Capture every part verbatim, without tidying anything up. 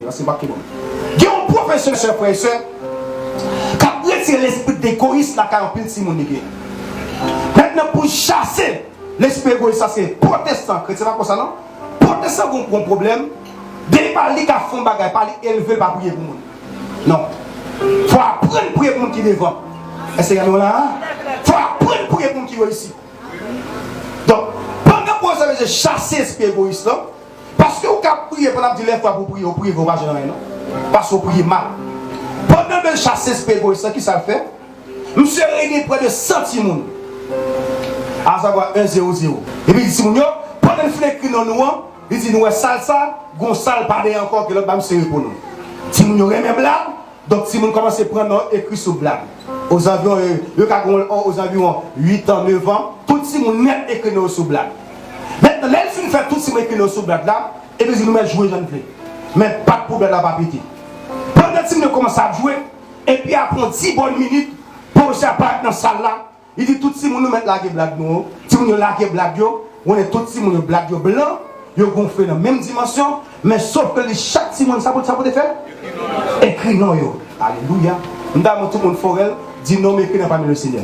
Paske m pa ki bon. Gen yon pwofesè, frè e sè, k ap retire lespri degoyis lakay anpil timoun li gen. Mentnan, pou chase lespri egoyis sa, se pwotestan, kretyen pa konsa non. Pwotestan gon, gon pwoblèm. Depi pa li k ap fè yon bagay, pa li elve l, pa priye pou moun. Non. Fò aprann priye pou moun ki devan. Èske nou la? Fò aprann priye pou moun ki reyisi. Donk, pandan pwofesè bezwen chase espri egoyis lan, paske ou ka priye pandan ap di lè fwa pou priye, ou priye vre, ou pa jwenn anyen non. Paske ou priye mal. Pandan l bezwen chase espri egoyis lan, kisa l fè? Misye reyini prè de san timoun. Asavwa en zewo zewo. Epi li di timoun yo, pandan n fin ekri non nou an, li di nou wè sal sa, gon sal pa dèyè ankò ke lòt ba misye repo nou. Timoun yo renmen blag, donk timoun kòmanse pran non ekri sou blag. Ozanviwon, yo, yo ka gen ozanviwon uit an, nèf an, tout timoun nèt ekri non yo sou blag. Mentnan, lè l fin fè tout timoun ekri non yo sou blag la, epi di nou mèt jwe jan n vle. Men pa t pou blag la pa pete. Pandan timoun yo kòmanse ap jwe, epi apre yon dis bòn minit, pwofesè a parèt nan sal la, li di tout timoun nou mèt lage blag nou yo. Timoun yo lage blag yo, ou konnen tout timoun yo blag yo blan, yo gonfle nan menm dimansyon, men sof ke li chak timoun sa pou, sa pou te fè? Ekri non yo. Alelouya. M ta renmen tout moun fò rèl, di non m ekri nan pami Lesenyè.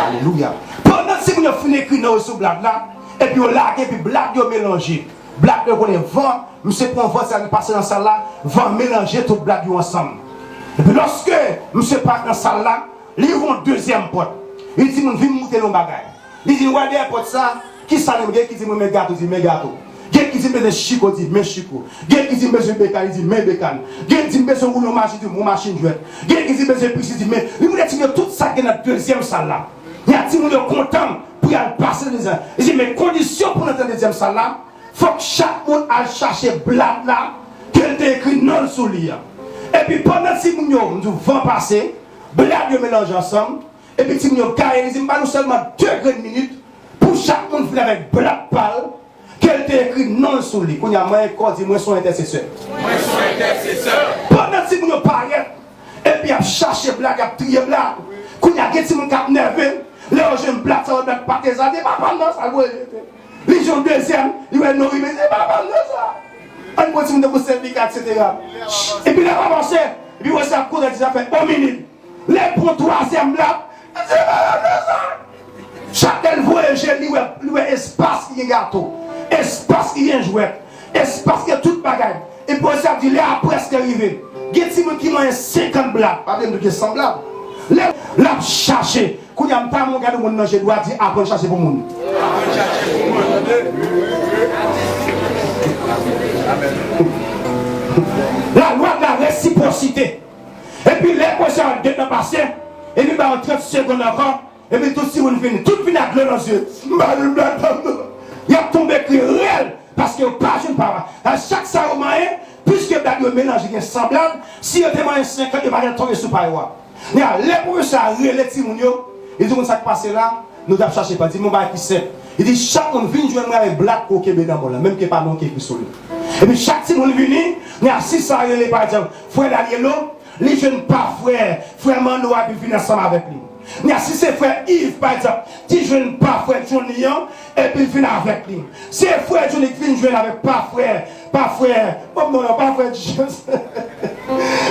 Alelouya. Pandan timoun yo fin ekri non yo sou blag la, epi yo lage, epi blag yo melanje. Blag yo konnen van, misye pran van sa li pase nan sal la, van melanje tout blag yo ansanm. Epi lòske misye parèt nan sal la, li ouvri yon dezyèm pòt. Li di moun vin moute nou bagay. Li di nou wè dèyè pòt sa, kisa nou gen ki di mwen men gato, di men gato. Gen ki di m bezwen chiko, di men chiko. Gen ki di m bezwen bekan, li di men bekan. Gen ki di m bezwen woule yon machin, di yon machin jwèt. Gen ki di m bezwen pisi, di men. Li moute timoun yo tout sa ki gen nan dezyèm sal la. Gen timoun yo kontan pou y al pase dezyèm. Li di men kondisyon pou n antre nan dezyèm sal la, fòk chak moun al chache blag la ke l te ekri non l sou li a. Epi pandan timoun yo, m di w, van pase, blag yo melanje ansanm, epi timoun yo gaye, li di m ba nou sèlman de grenn minit pou chak moun vin avèk blag pa l ke l te ekri non l sou li. Kounye a, mwen ankò di mwen se yon entèsesè. Mwen se yon entèsesè. Pandan timoun yo parèt, epi ap chache blag, ap triye blag. Kounye a, gen timoun k ap nève, lè yo jwenn blag sa yo, blag pa te sa, se papa m nan sa l voye jete. Li jwenn yon dezyèm, li wè non li, men se papa m nan sa. Ann pran timoun tankou Sèvika, etsetera. Epi lè w avanse, epi wè sa ap kouri di zafè on minit. Lè l pran twazyèm blag, li di se papa m nan sa. Chak lè l voye je l, li wè, li wè espas ki gen gato, espas ki gen jwèt, espas ki gen tout bagay. Epi wè sa ap di lè a prèske rive. Gen timoun ki manyen senkant blag. Pa vle m di w gen san blag. Lè l ap chache, kounye a m ta renmen w gade yon moun nan je dwat, di aprann chache pou moun. La loi de la réciprocité. Epi lè pwofesè a detan pase, epi ba yon trant segonn ankò, epi tout timoun vini, tout vini ak dlo nan zye. M pa jwenn blag pa m non. Y ap tonbe kriye rèl, paske yo pa jwenn pa. A chak sa yo manyen, piske blag yo melanje gen san blag, si yo te manyen senkant, yo pa t ap tonbe sou pa yo a. Men lè pwofesè a rele timoun yo, li di moun sa k pase la, nou t ap chache pa. Di m yon bagay ki senp. Li di chak moun vin jwenn mwen avèk blag ke w kenbe nan men w lan, menm ke pa non ki ekri sou li. Epi chak timoun vini, men si sa rele pa egzanp, frè Danielo, li jwenn pa frè, frè Manno a, epi l vin ansanm avèk li. Men si se frè Yves, pa egzanp, ki jwenn pa frè Johnny an, epi l vin avèk li. Se frè Johnny ki vin jwenn avèk pa frè, pa frè, bon, non, non, pa frè James.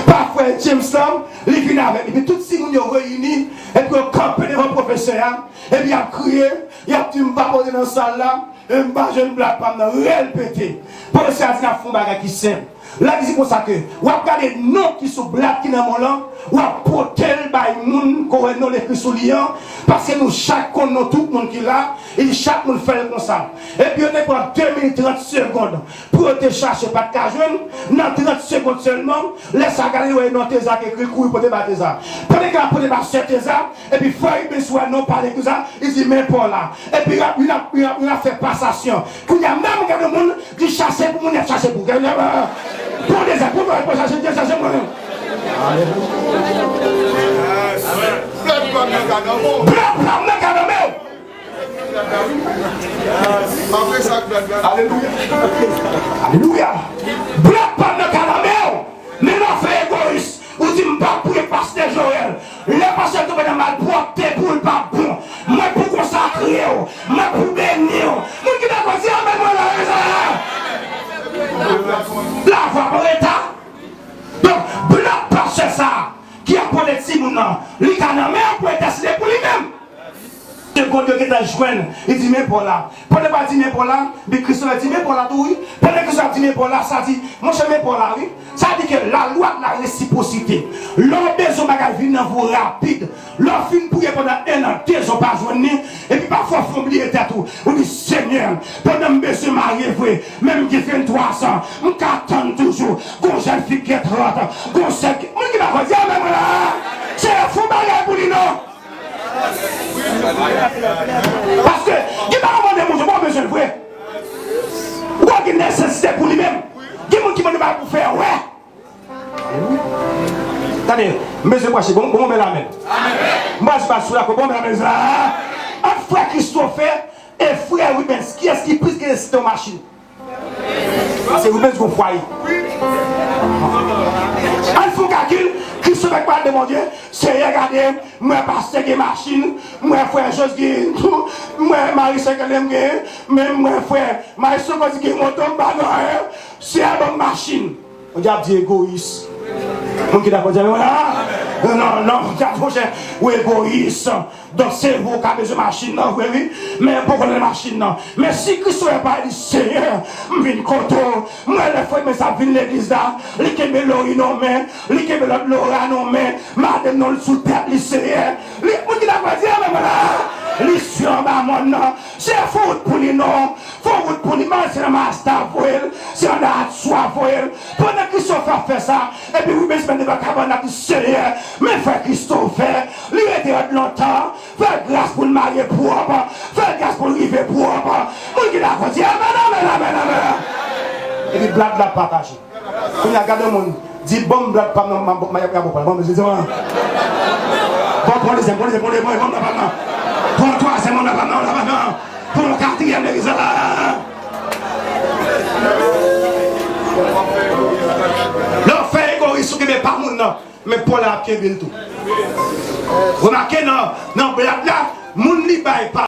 Pa frè James lan, li vin avèk li. Epi tout timoun yo reyini, epi yo kanpe devan pwofesè a, epi y ap kriye, y ap di m pa pote nan sal la, e m pa jwenn blag pa m nan, rèl pete. Pwofesè a di n ap fè yon bagay ki senp. L ap di konsa ke w ap gade non ki sou blag ki nan men w lan, w ap pote l bay moun ke w wè non l ekri sou li an, paske nou chak konn non tout moun ki la, e chak moun fè l konsa. Epi yo te pran de minit trant segonn pou yo te chache, pa t ka jwenn, nan trant segonn sèlman, lè sa gade l wè non Teza k ekri l, kouri pote ba Teza. Pandan ke l ap pote ba sè Teza, epi frè Ibens wè non pa l ekri sa, li di men pa w la. Epi y ap, y ap, y ap, y ap fè pasasyon. Kounye a, menm gade moun, di chache pou moun, y ap chache pou. Gade, gade, gade. Pou Teza, pou mwen, pou chache, di chache moun. Alelouya. Blag pa m nan ka nan men w. Blag pa m nan ka nan men w. Alelouya. Alelouya. Blag pa m nan ka nan men w. Men lè w fè egoyis, ou di m p ap priye pastè Joel. Lè pastè tonbe nan malpwòpte pou l p ap bon. Mwen pou konsakre w. Mwen pou beni w. Moun ki dakò di amèn mwen la, e sa la. W ap an reta. Donk, blòd pastè sa a ki ap pran timoun nan, li ka nan men w pou entèsede pou li menm. Segonn yo gentan jwenn, li di, "Men pa w la." Pandan pa di, "Men pa w la," epi Christopher di, "Men pa w la tou, wi." Pandan Christopher ap di, "Men pa w la," sa di, "Monchè, men pa w la, wi." Sa di ke lalwa de la resipwosite. Lè w bezwen bagay vin nan vi w rapid, lè w fin priye pandan en an, de zan, w pa jwenn li, epi pafwa w fin bliye tèt ou, ou di, "Senyè, pandan m bezwen marye vre, men m gen venntwa zan, m ka tann toujou, gon jèn fi ki gen trant, gon sèk," moun ki dakò di amèn mwen la, Senyè, fè yon bagay pou li non. Paske, gen pa yon mande moun, bon, bezwen vre. Ou wè gen nesesite pou li menm. Gen moun ki mande bagay pou fè, wè. Tande, m bezwen preche. Bon, bon, men amèn. M pa di pa sou la, bon, men amèn. Ant frè Christopher e frè Rubens, kiyès ki plis gen nesesite yon machin? Se ou menm ki gon fwaye. Ann fè yon kalkil, Christopher k pral de Bondye, Seyè, gade, m wè pastè gen machin, m wè frè Jos gen tou, m wè mari Sèkèlèm gen, men m wè frè Maestro Cody gen moto, m pa gen anyen, Seyè ban m machin. Bondye ap di egoyis. Moun ki dakò di amèn la? Non, non, non, gad monchè, ou egoyis. Donk, se vre w ka bezwen machin nan, vre wi. Men, poko nan machin nan. Men si Christopher pa di, Senyè, m vin kote w. M wè lè frè men sa ap vin legliz la. Li kenbe Lori nan men. Li kenbe lòt Lora nan men. Madanm nan sou tèt li, Senyè. Li, moun ki dakò di amèn la. Li sou anba mòn nan. Senyè, fè wout pou li non. Fè wout pou li, men se nan Mazda voye l, se nan Datsun voye l. Pandan Christopher ap fè sa, epi Rubens menm devan kabann ap di, Senyè, men frè Christopher, li rete rèd lontan, fè gras pou l marye pwòp, fè gras pou l rive pwòp. Moun ki dakò di, amèn, amèn, amèn, amèn. Epi blad la pataje. Kounye a, gade yon moun, di, "Ban m blad pa m nan, m a, m a, y a, y a bon pral, ban m, di, di, ban m." Bon, pran dezyèm, pran dezyèm, pran dezyèm, pran dezyèm, ban m blad pa m nan. Pran twazyèm, ban m blad pa m nan, blad pa m nan. Pran katriyèm legliz la. Lè w fè egoyis, ou kenbe pa moun nan, men pa w la ap kenbe l tou. Remake nan, nan blad la, moun li bay pa